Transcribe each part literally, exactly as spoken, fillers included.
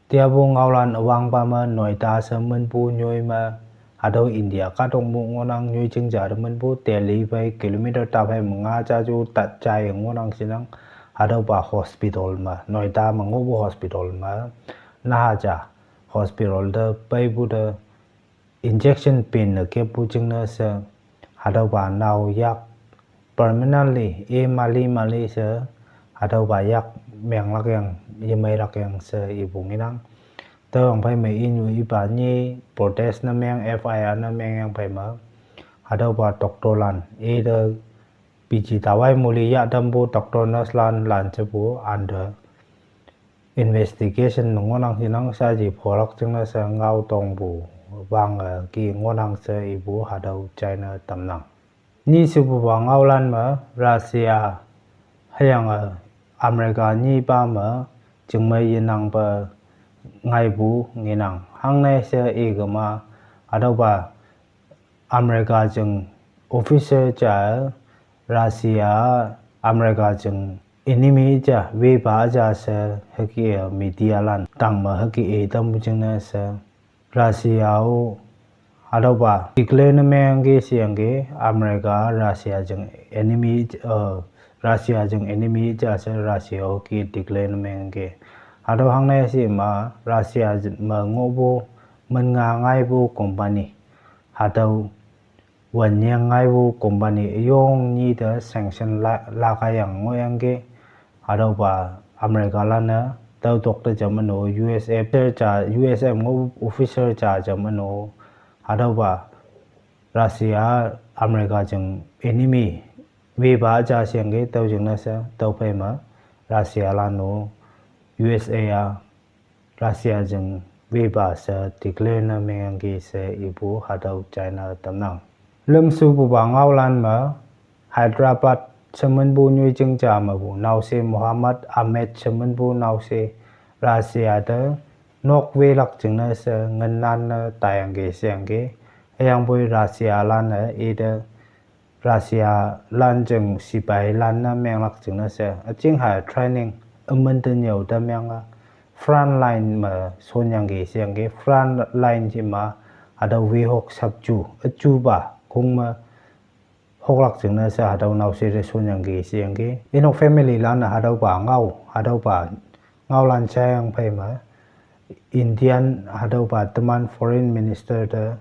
Tiapu ngaolan üwangpa me Noida she minpu nyoi me, hatüo India kahtok mu ngohnang, nyoi jing ja te minpu Delhi phei kilometer ta phei me nga ja ju tat jaiye ngohnang shinang, hatüopa hospital me, Noida me ngohpu hospital me, naha ja hospital te peipu te injection pin ne keppu jingne she, hatüopa nao yak permanently i mali mali she, hatüopa yak menglak yang, yemeilak yang she ipu ngenang. Tüoyang phei me inyu ipa nyi protest ne meng, F I R ne mengyang phei me, hatüopa doctorlan ite biji tawai muli yahtampu doctor nurselan lan jepu ante investigation me ngohnang shinang, shaji pholak jingne she ngao tongpu wange ki ngohnang she ipu hatüo china tamnang. Nyi shepupa ngaolan me Russia hüyange America nyipa me chingmei yenangpe ngaipu ngenang. Hangne she ikema hatüopa America jing officer ja Russia, America jing enemy ja wepa ja she hüke medialan tangme hüke i tampu jingne she Russia-o hatüopa declare ne mengki sheyangki America Russia jing enemy, uh, Russia jing enemy ja she Russia-o ki declare ne mengki. Hatüo hangne she ma Russia me ngohpu min nga ngaipu company, hatüo wanyeng ngaipu company üyong nyi te sanction la, lakayang ngohyangki, hatüopa Americalan-e tüo tok te jam üno U S A officer ja, U S A ngoh officer ja jam üno, hatüopa Russia America jing enemy wepa ja sheyangki tüo jingne she tüophei me Russialan-o U S A-a Russia jing wepa she declare ne mengyangki she ipu hatüo china tamnang. Lümshupupa ngaolan me Hyderabad she minpu nyoi jing ja mepu naoshe Mohammad Ahmed she minpu naoshe Russia te nok welak jingne she ngennan ne taiyangki sheyangki, hüyangpoi Russialan-e ite Russialan jing sipailan ne menglak jingne she üjing ha training ümin te nyüo te menge front line me shonyangki sheyangki, front line jima hatüo wehok sapju üjupa kong me hoklak jingne she hatüo naoshe te shonyangki sheyangki. Inok familylan-e hatüopa ngao, hatüopa ngaolan jayang phei me Indian hatüopa teman foreign minister te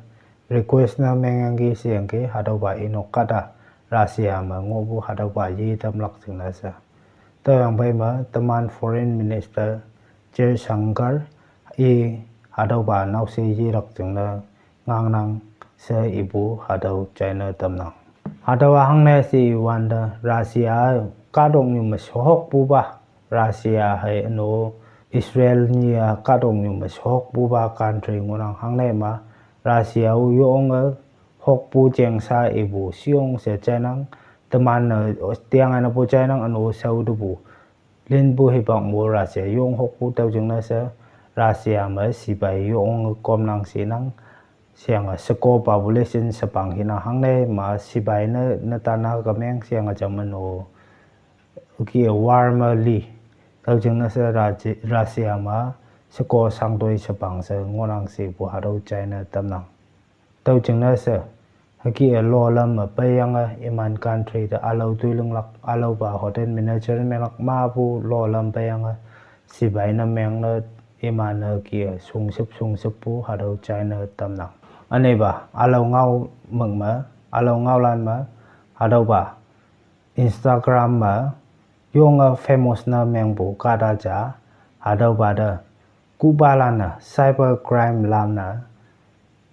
request ne mengyangki sheyangki hatüopa inok kahta Russia me ngohpu hatüopa yetamlak jingne she. Tüoyang phei me teman foreign minister Jaishankar i hatüopa naoshe yelak jingne ngangnang she ipu hatüo china tamnang. Hatüowa hangne she iwante Russia kahtoknyu me shohokpupa, Russia hei üno Israel nyi-a kahtoknyu me shohokpupa country ngohnang. Hangne ma Russia-o yonge hokpu jeng sha ipu shiyong she jainang, teman-e tiang ane pu jainang üno shao tepu linpu hipak mo Russia yong hokpu tüo jingne she Russia me sipai yonge komnang shinang, sheyange sheko population shepang hinang. Hangne ma sipai ne netan-a kemeng sheyange jam üno ki war me li. Tüo jingne she Russia me sheko shangtoi shepang she ngohnang shepu hatüo china tamnang. Tüo jingne she hüke-e lolam me peiyange iman country te ülao toi linglak, ülaopa hotel manager menglak mepu lolam peiyange sipai ne mengne iman-e hüke-e shungshep shungsheppu hatüo china tamnang. Ünepa ülao ngao meng me, ülao ngaolan me hatüopa Instagram me yonge famous ne mengpu kahta ja, hatüopa te kuhpalan-e, cyber crime lan-e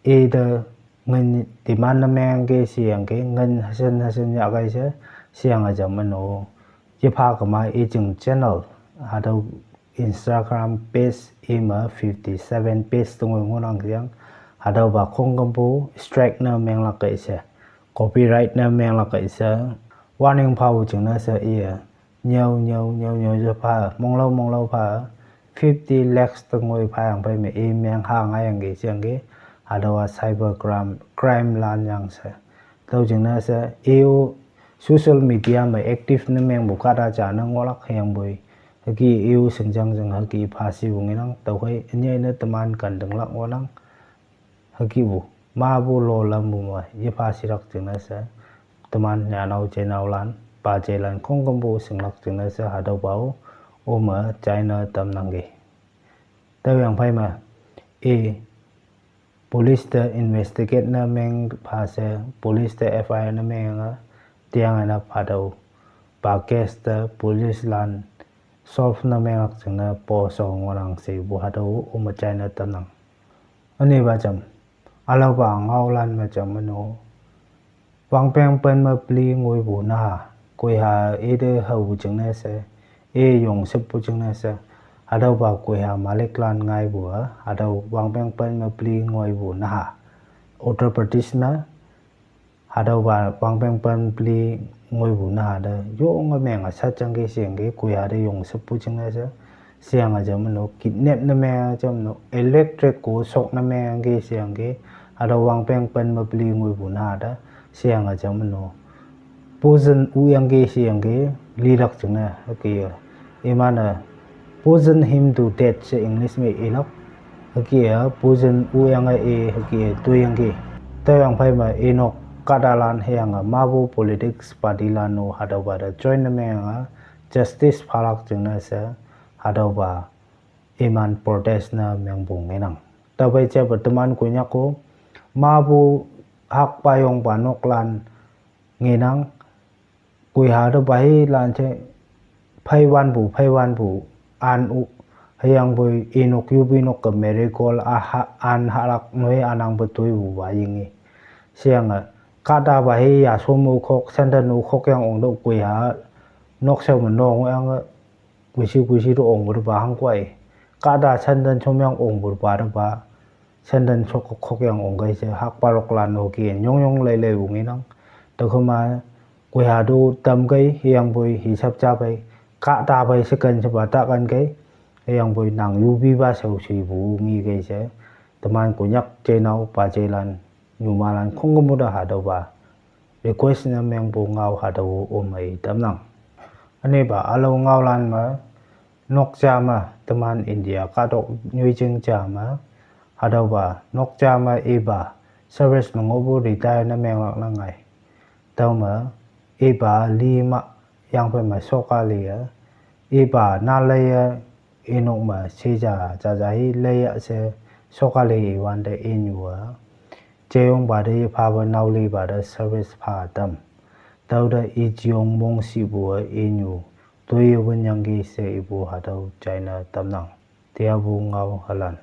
ite ngin demand ne mengki sheyangki, ngin hüshin hüshin yahkei she sheyange jam üno, yepha kema i jing channel hatüo Instagram page ime fifty seven page tengoi ngohnang jang, hatüopa khongkümpu strike ne menglak kei she, copyright ne menglak kei she warning phapu jingne she iye nyüo nyüo nyüo nyüo je pha, monglao monglao pha, fifty lakhs tengoi phayang phei me i meng ha ngaiyangki sheyangki, hatüowa cyber crime, crime lan yang she. Tüo jingne she i-o social media me active ne mengpu kahta ja ne ngohlak hüyangpoi Hüke iu shingjang jang hüke phashipu ngenang, tüokhei ünyei ne teman kan tinglak ngohnang. Hükepu, mapu lolam pu me yephashilak jingne she, teman nyanao jeinaolan, pajeilan khongkümpu shinglak jingne she hatüopa-o, üme china tamnangki. Tüoyang phei me, i police te investigate ne meng pha she, police te F I R ne menge, tiange ne hatüopa case te police lan solve ne menglak jingne post-o ngohnang shepu hatüo üme china tamnang. Ünepa jam, ülaopa ngaolan me jam meno, wangpeng pen me peli ngoipu naha, koiha ite haopu jingne she, i yongshippu jingne she, hatüopa koiha maliklan ngaipu-a, hatüo wangpeng pen me peli ngoipu naha, Uttar Pradesh me, hatüopa wangpeng pen peli ngoipu naha te yonge menge shatjangki sheyangki, koiha te yongshippu jingne she, sheyange jam meno kidnap ne meng jam meno electric ko shock ne mengki sheyangki, hatüo wangpeng pen me peli ngoipu naha te, sheyange jam meno poison üyangki sheyangki, lilak jingne hüke-e, iman-e poison him to death she English me ilak, hüke-e poison üyange i hüke-e toiyangki. Tüoyang phei me inok kahtalan hüyange mapu politics party lan-o hatüopa te join ne menge justice phalak jingne she, hatüopa iman protest ne mengpu ngenang. Tüophei jepa teman Konyak-o, mapu hakpayongpa noklan ngenang, koiha te pahilan she, pheiwanpu pheiwanpu an-o, hüyangpoi inok yupi nok ke marigold a ha an hahlak noi anangpe toipupa yinge, sheyange, kahta pahi yasho me khok, sandal-o khokyang ongtüoh koiha, nokshao me nongoyange, kuishi kuishi te ongpu tepa hangkoi, kahta sandal shomyang ongpu tepa tepa, sandal shok khokyang ongkei she hakparoklan-o ke nyongyong leileipu ngenang. Tüokema, koiha to tamkei hüyangpoi hisap ja phei, kahta phei second shepa takan kei, hüyangpoi nang yupipa shaoshipu ngekei she, teman Konyak jeinao pajeilan, nyumalan khongkümpu te hatüopa request ne mengpu ngao hatüo üme i tamnang. Ünepa ülao ngaolan me, nokja me teman India kahtok nyoijing ja me, hatüopa nokja me ipa service me ngohpu retire ne menglak nangai. Tüome, ipa li ma, yangphei me shokali-e, ipa naleiye, inok me shija jaja hi leiya she, shokali iwante inyu-a, jeyongpa te yephape naolipa te service pha tam. Tüote i jiyong mongshipu-e inyu toiye winyangki she ipu hatüo china tamnang. Tiapu ngao halan.